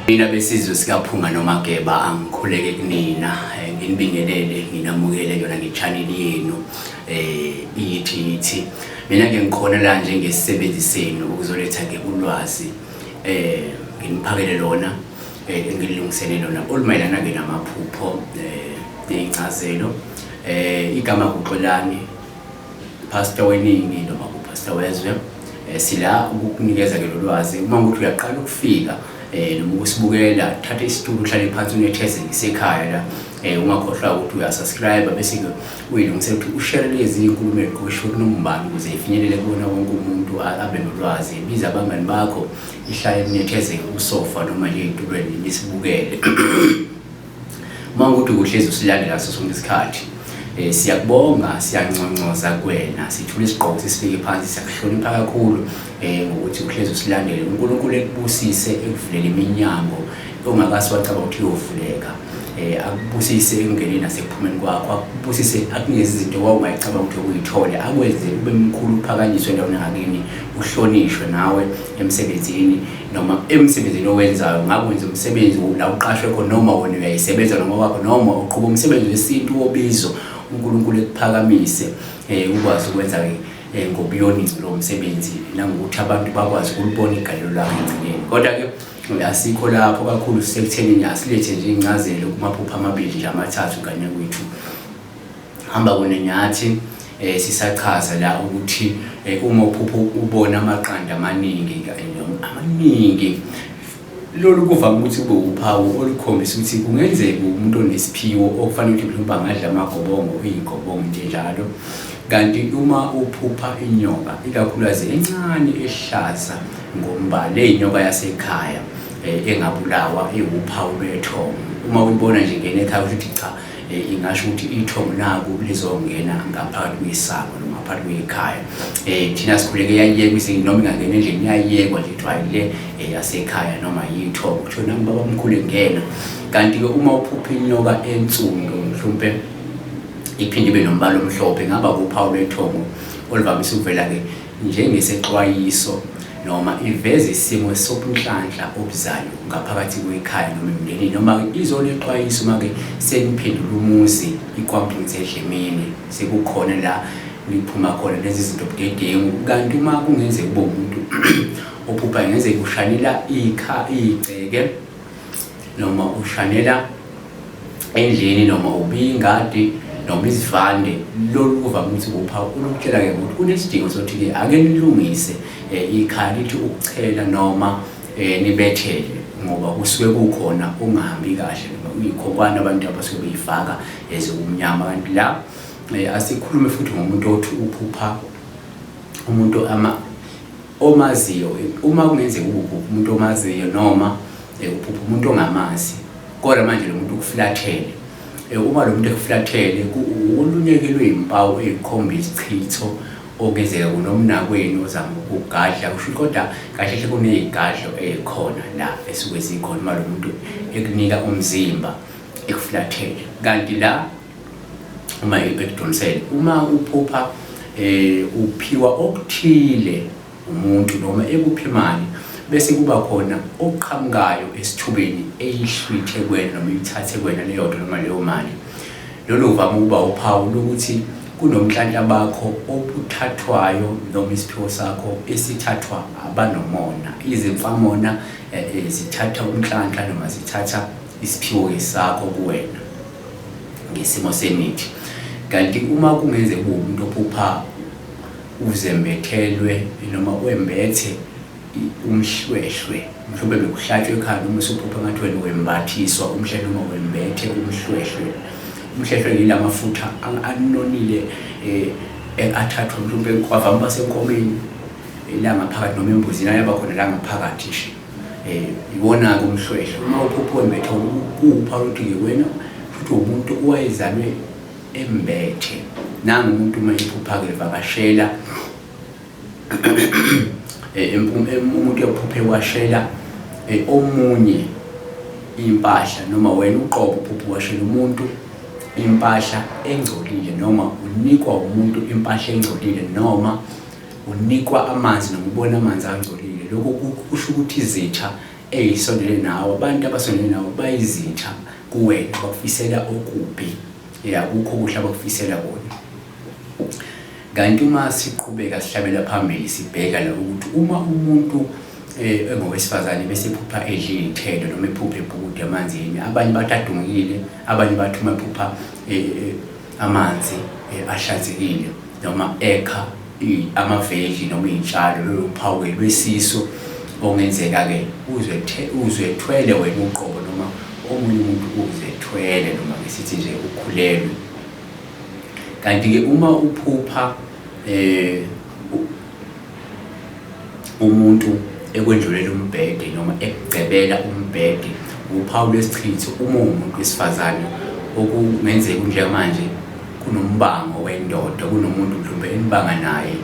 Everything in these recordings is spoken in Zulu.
Nina besizwe sikaPhunga noMageba angikhuleke kunina nginibingelele nginamukele yona nge-channel yenu iyithi yithi mina ke ngikhona la njengesisebenzi senu ukuzoletha ke ulwazi nginiphakele lona engililungisele lona olumayelana ke namaphupho nezincazelo igama kuXolani Pastor weningi noma kuPastor wezwe sila ukukunikeza ke lolwazi uma ukuthi uyaqala ukufika noma ukusibukela thatha isitulo uhlale phansi unetheze ngisekhaya la ungakhohlwa ukuthi uyasubscribe bese ke uyilungise ukuthi ushare lezi inkulumo eqoshwe kunombani ukuze ifinyelele kubona wonke umuntu abe nolwazi. Biza abangani bakho ihlale linethezeke kusofa noma nje ey'tulweni nisibukele. Uma ukuthi uhlezi usilandela ngaso sonke isikhathi siyakubonga, siyanconcoza kuwena, sithula isigqoko sisibeke phansi, siyakuhlonipha kakhulu ngokuthi uhlezi usilandele. uNkulunkulu ekubusise, ekuvulele iminyango ongakase wacabanga ukuthi iyovuleka. Akubusise ekungeneni nasekuphumeni kwakho, akubusise akunikeze izinto owawungayicabanga ukuthi uyithole, akwenze ube mkhulu, uphakanyiswe endaweni yangakini, uhlonishwe nawe emsebenzini noma emsebenzini owenzayo. Ngabe wenza umsebenzi la uqashwe khona noma wena uyayisebenza noma wakho noma uqhuba umsebenzi wesintu wobizo, uNkulunkulu ekuphakamise ukwazi ukwenza-ke ngobuyonico lowo msebenzi nangokuthi abantu bakwazi ukulibona igalelo lakho ekugcineni. Kodwa-ke asikho lapho kakhulu, sisekuthenini asilethe nje incazelo kumaphupho amabili nje amathathu ngane kwethu. Hamba kunenyathi sisachaza la ukuthi uma uphupho ubona amaqanda amaningi amaningi, lolu kuvama ukuthi kube uphawu olukhombisa ukuthi kungenzeka umuntu onesiphiwo okufanele ukuthi mhlawumbe angadla amagobongo, iy'gobongo nje njalo. Kanti uma uphupha inyoka ikakhulukazi encane ehlaza ngombala, eyinyoka yasekhaya engabulawa, iwuphawu lwethongo. Uma uyibona nje ingena ekhaya usho ukuthi cha, ingasho ukuthi ithongo naku lizongena ngaphakathi kwesango noma ngaphakathi kwekhaya. Thina sikhuleke iyayekwa noma ingangena endlini iyayekwa nje kuthiwa le yasekhaya noma yithongo, kuthiwa nangu baba omkhulu engena. Kanti-ke uma uphupha inyoka ensundu mhlawumpe iphinde ibe nombala omhlophe, ngaba kuphawu lwethongo oluvamise ukuvela-ke njengesexwayiso noma iveze isimo sobunhlanhla obuzayo ngaphakathi kwekhaya noma emndenini, noma izolexwayiso uma-ke seniphendula umuzi ikwampunzi edlemini, sekukhona la niphuma khona lezi zinto budedengu. Kanti uma kungenzeka ube umuntu ophupha ngenzeka ushanela igceke noma ushanela endlini noma ubiya ingadi noma izivande, lolu kuvame ukuthi uphawu olukutshela-ke ukuthi kunesidingo sokuthi-ke ake nilungise ikhaya lithi ukuchela noma nibethele, ngoba kusuke kukhona okungahambi kahle noma kuyikhonkwane abantu abasuke beyifaka ezokumnyama. Kanti la asikhulume futhi ngomuntu othi uphupha umuntu omaziyo. Uma kungenzeka uphupha umuntu omaziyo noma uphupha umuntu ongamazi, kodwa manje lo muntu ukuflathele, uma lo muntu ekuflathele ulunyekelwe impawu ey'khomba isichitho okungenzeka kunomnakwenu ozama ukugadla, kusho kodwa kahle hle kuney'gadlo ey'khona la esuke zikhona uma lo muntu ekunika umzimba ekuflathele. Kanti la uma ekudonsele, uma uphupha uphiwa okuthile umuntu noma ekuphi imali, bese kuba khona oqhamukayo esithubeni eyihlwithe kuwena noma iyithathe kuwena leyo nto noma leyo mali, lolu kuvama ukuba uphawu lokuthi kunomnhlanhla bakho obuthathwayo noma isiphiwo sakho esithathwa abanomona. Izimfamona zithatha umnhlanhla noma zithatha isiphiwo sakho kuwena ngesimo semithi. Kanti uma kungenzeka ube umuntu ophupha uzembethelwe noma wembethe umhlwehlwe, mhlawumbe bekuhlatshwa ekhaya noma usuphupha ngathi wena wembathiswa umhlwehlwe noma wembethe umhlwehlwe. Umhlwehlwe yila mafutha anonile athathwa mhlawumbe kwavama uba senkomeni la ngaphakathi noma embuzini, ayaba khona la ngaphakathi nje. Iwona-ke umhlwehlwe. Uma uphupha wembethe kuwuphawu ukuthi-ke wena futhi umuntu owayezalwe embethe. Nangu umuntu uma ephupha-ke evakashela umuntu ephuphe washela omunye impahla, noma wena uqobo uphuphe washela umuntu impahla engcolile, noma unikwa umuntu impahla engcolile, noma unikwa amanzi noma ubona amanzi angcolile, lokho kusho ukuthi izitha eyisondele nawe, abantu abasondele nawe bayizitha kuwena, bakufisela okubi, akukho okuhle abakufisela kona. Kanti uma siqhubeka sihlabela phambili sibheka la ukuthi uma umuntu engowesifazane bese ephupha edla iy'thelo noma ephupha ebhukuda emanzini, abanye bathi adungile, abanye bathi uma ephupha amanzi ahlanzekile noma ekha amaveji noma iy'tshalo, lolo phawu-ke lwesisu okungenzeka-ke uzwethwele wena uqobo noma omunye umuntu uzethwele noma ke sithi nje ukhulelwe. Kanti-ke uma uphupha umuntu ekwendlulela umbhede noma ekugcebela umbhede, wuphawu lwesichitho uma uwumuntu wesifazane okungenzeka njengamanje kunombango wendoda, kunomuntu mhlawumbe enibanga naye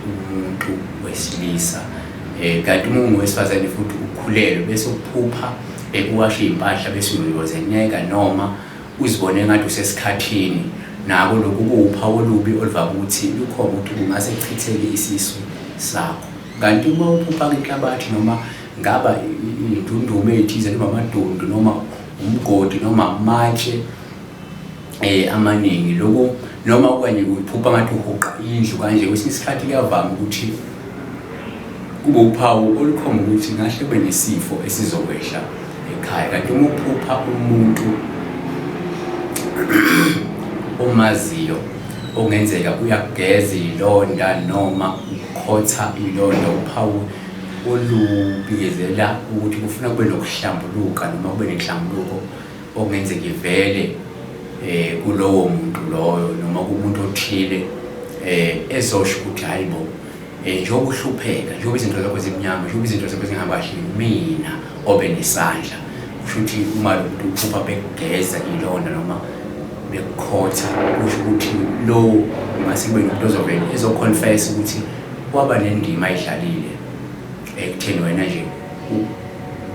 umuntu wesilisa. Kanti uma ungowesifazane futhi ukhulelwe bese uphupha uwasha iy'mpahla bese uyozeneka noma uzibone engathi usesikhathini, nako lokhu kuwuphawu olubi oluvame ukuthi lukhomba ukuthi kungase kuchitheke isisu sakho. Kanti uma uphupha inhlabathi noma ngaba iy'ndundumo ey'thize noma amadundu noma umgodi noma amatshe amaningi, lokhu noma okanye uphupha ngathi uhuqa indlu kanje, kwesinye isikhathi kuyavama ukuthi kube uphawu olukhomba ukuthi ngahle kube nesifo esizokwehla ekhaya. Kanti uma uphupha umuntu omaziyo okungenzeka uyakugeza iy'londa noma ukhotha ilonda, uphawu olubikezela ukuthi kufuna kube nokuhlambuluka noma kube nenhlambuluko okungenzeka ivele kulowo muntu loyo noma kumuntu othile ezosho ukuthi hayi bo, njengoba uhlupheka, njengoba izinto zakho zimnyama, njengoba izinto zakho zingahamba kahle, mina obe nesandla. Kusho ukuthi uma lo muntu uphupha bekugeza ilonda noma bekukhotha, kusho ukuthi lo ngase kube nomuntu ozovele ezoconfess ukuthi waba nendima ayidlalile ekutheni wena nje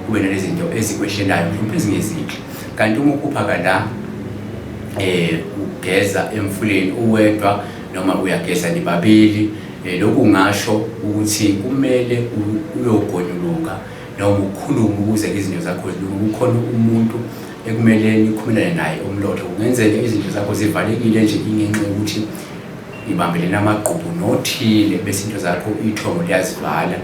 kube nalezi zinto ezikwehlelayo mhlawumbe ezingezinhle. Kanti uma uphupha kala ugeza emfuleni uwedwa noma uyageza nibabili, lokhu kungasho ukuthi kumele uyogonyuluka noma ukhulume ukuze izinto zakho zilunge. Kukhona umuntu ekumele nikhulumelane naye umlotha, kungenzeka izinto zakho zivalekile nje ingenxa yokuthi nibambelene amagqubu nothile, bese into zakho ithongo liyazivala.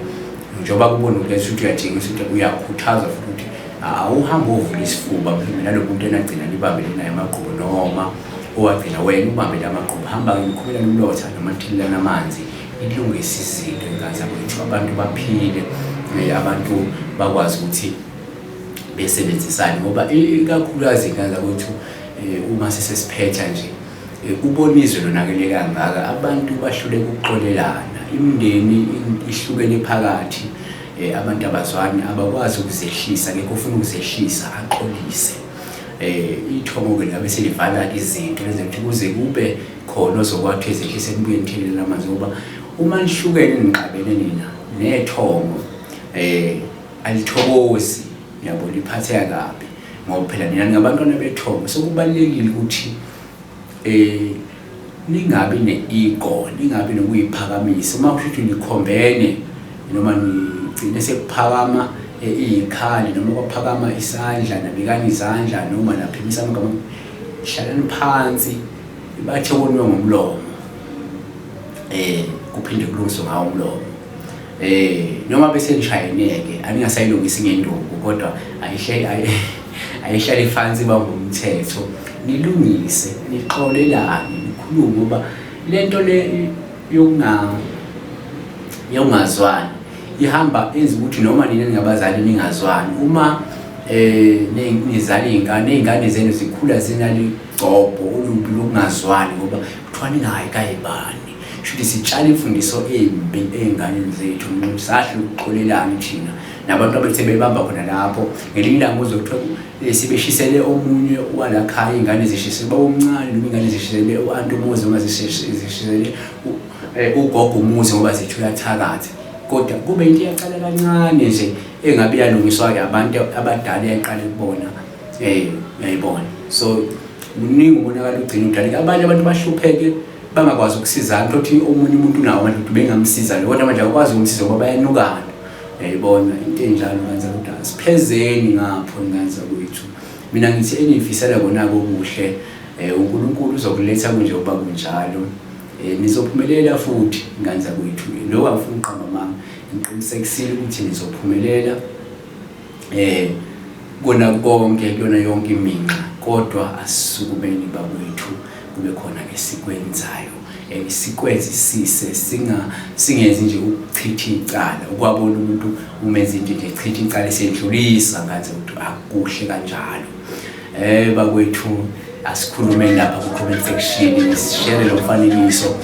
Njengoba kubona ukuthi uyatshengisa ukuthi uyakhuthazwa futhi ukuthi awuhambe ovula isifuba mhlawumbe nalo muntu enagcina nibambele naye amagqubu noma owagcina wena ubambele amagqubu, hamba-ke nikhulumelane umlotha noma nithelelane amanzi, nilungise izinto ingane zakwethu, abantu baphile, abantu bakwazi ukuthi besebenzisane, ngoba ikakhulukazi ingane zakwethu uma sesesiphetha nje ubona izwe lonakele kangaka, abantu bahluleka ukuxolelana, imindeni ihlukene phakathi, abantu abazwani, abakwazi ukuzehlisa, akekho ofuna ukuzehlisa axolise. Ithongo-ke lingabe selivala izinto lenze ukuthi kuze kube khona ozokwathi ezehlise nibuye nithelelane amanzi, ngoba uma nihlukene nixabene nina nethongo alithokozi, uyabo, liphatheka kabi, ngoba phela nina ningabantwana bethongo. So kubalulekile ukuthi ningabi ne-ego, ningabi nokuyiphakamisa. Uma kusho ukuthi nikhombene noma nigcine sekuphakama iy'khali noma kwaphakama isandla, nabekana izandla noma naphimisa amagama, hlalani phansi, bathe koniwe ngomlomo, kuphinde kulungiswe ngawo umlomo. Noma bese nishayene-ke aningasayilungisi ngenduku, kodwa ayihlale phansi ibambe umthetho, nilungise, nixolelane, nikhulume, ngoba lento le yokungazwani ihamba yenza ukuthi noma nina ningabazali ningazwani, uma nizala iy'ngane, iy'ngane zenu zikhula zinaligcobho olubi lokungazwani, ngoba kuthiwa ningayi kayibani. Kusho ukuthi sitshala imfundiso embi ey'nganeni zethu, sahle ukuxolelana thina nabantu abethe bebamba khona lapho. Ngelinye ilanga uzwe kuthiwa sebeshisele omunye walakhaya, iy'ngane zishisele ubaba omncane, noma iy'ngane zishisele u-anti umuzi, noma zishisele ugogo umuzi ngoba zithi uyathakatha. Kodwa kube into iyaqala kancane nje engabe iyalungiswa-ke abantu abadala, iyaqala kubona, uyayibona. So muningi umonakalo ugcina udaleka, abanye abantu bahlupheke bangakwazi ukusizana. Uthole ukuthi omunye umuntu unawo amandla ukuthi bengamsiza lo, kodwa manje akakwazi ukumsiza ngoba bayanukana. Uyayibona into enjalo ngane zakwethu, asiphezeni ngapho ngane zakwethu. Mina ngithi eniyifisela kona-ke okuhle um uNkulunkulu uzokuletha kunje ukuba kunjalo. Um nizophumelela futhi ngane zakwethu. Lokhu angifuni ukuqamba amanga, ngiqinisekisile ukuthi nizophumelela eh kona konke kuyona yonke iminxa kodwa asisukumeni bakwethu kube khona esikwenzayo and sikwenzisise singa singenzi nje ukuchitha icala ukwabona umuntu umenza into nje chitha icala esendlulisa ngathi ukuthi akukuhle kanjalo eh bakwethu asikhulumeni lapha ku-comment section nisishere lo mfanekiso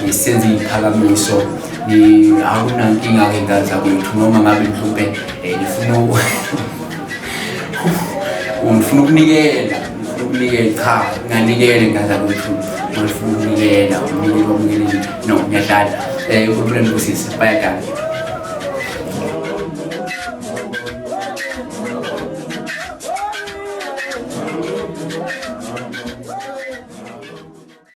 nisenze iy'phakamiso akunankinga-ke ngane zakwethu noma ngabe mhlawumpe um nifuna ngifuna ukunikela ngifuna ukunikela cha nginganikele ngane zakwethu ngifuna ukunikela umnikelo wamukele no ngiyadlala um unkulunkulu anibusise bayadala.